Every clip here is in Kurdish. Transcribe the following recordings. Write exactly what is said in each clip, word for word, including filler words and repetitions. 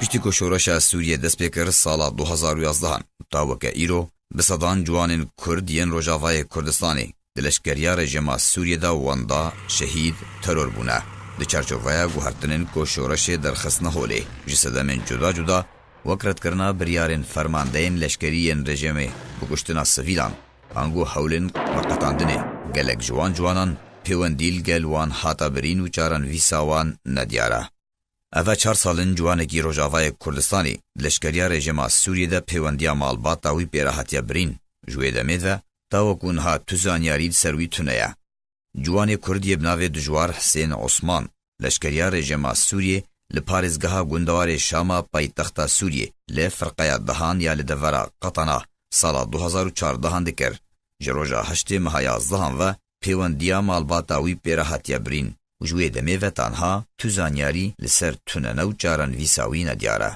Piştî ku şoreşa Sûriyê dest pê kir sala du hazar û yazdehan, ta weke îro, bi sedan ciwanên Kurd yên Rojavayê Kurdistanê di leşkeriya rejîma Sûriyê de wenda, şehîd, teror bûne. Di çarçoveya guhertinên ku şoreşê derxistine holê, ji sedemên cuda cuda, wek redkirina biryarên fermandeyên leşkerî yên rejîmê, bikuştina sivîlan, ango hewlên veqetandinê, gelek ji wan ciwanan pêwendî li gel wan hata birîn û çarenvîsa wan nediyar e. Ev e çar sal in ciwanekî Rojavayê Kurdistanê di leşkeriya rejîma Sûriyê de pêwendiya malbata wî pê re hatiye birîn. Ji wê demê ve, ta wekû niha tu zanyarî li ser wî tune ye. Ciwanê Kurd yê bi navê Dijwar Hisên Osman, leşkeriya rejîma Sûriyê li parêzgeha gundewarê Şama paytexta Sûriyê li firqeya dehan ya li devera Qetana sala du hazar û çardehan dikir, ji roja heştê meha yazdehan ve pêwendiya malbata wî pê re hatiye birîn û ji wê demê ve tanha tu zanyarî li ser tunene û çarenvîsa wî nediyar e.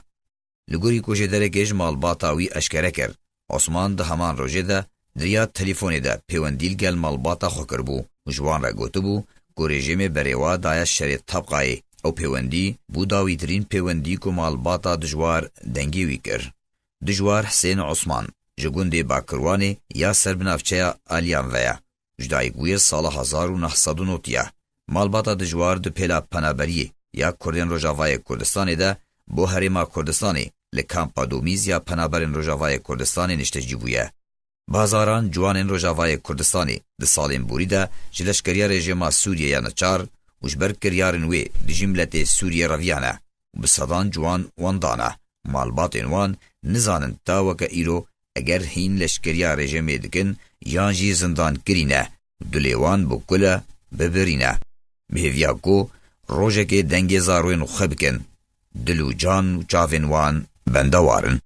Li gorî ku jêderekê ji malbata wî eşkere kir, Osman di heman rojê de di riya telefonê de pêwendî li gel malbata xwe kiribû û ji wan re gotibû ku rejîmê berê wa daye şerê Tabqayê. Ew pêwendî bû dawîtirîn pêwendî ku malbata Dijwar dengê wî kir. Dijwar Hisên Osman ji gundê Bakirwanê ya ser bi navçeya Aliyan ve ye. Ji dayik bûye sala hezar û neh sed û nod ye. Malbata Dijwar di pêla penaberiyê ya Kurdên Rojavayê Kurdistanê de bo Herêma Kurdistanê li kampa Domîz ya Penaberên Rojavayê Kurdistanê niştecî bûye. Bi hezaran ciwanên Rojavayê Kurdistanê di salên borî de ji leşkeriya rejîma Sûriyê ya neçar û ji ber kiryarên wê dijî miletê Sûriyê reviyane û bi sedan ciwan wendane. Malbatên wan nizanin ta weke îro eger hîn leşkeriya rejîmê dikin yan jî zindan kirî ne, dilê wan bi kul e, bi birî ne. Bi hêviya ku rojekê dengê zarwên xwe bikin, dil û can û çavên wan bendewar in.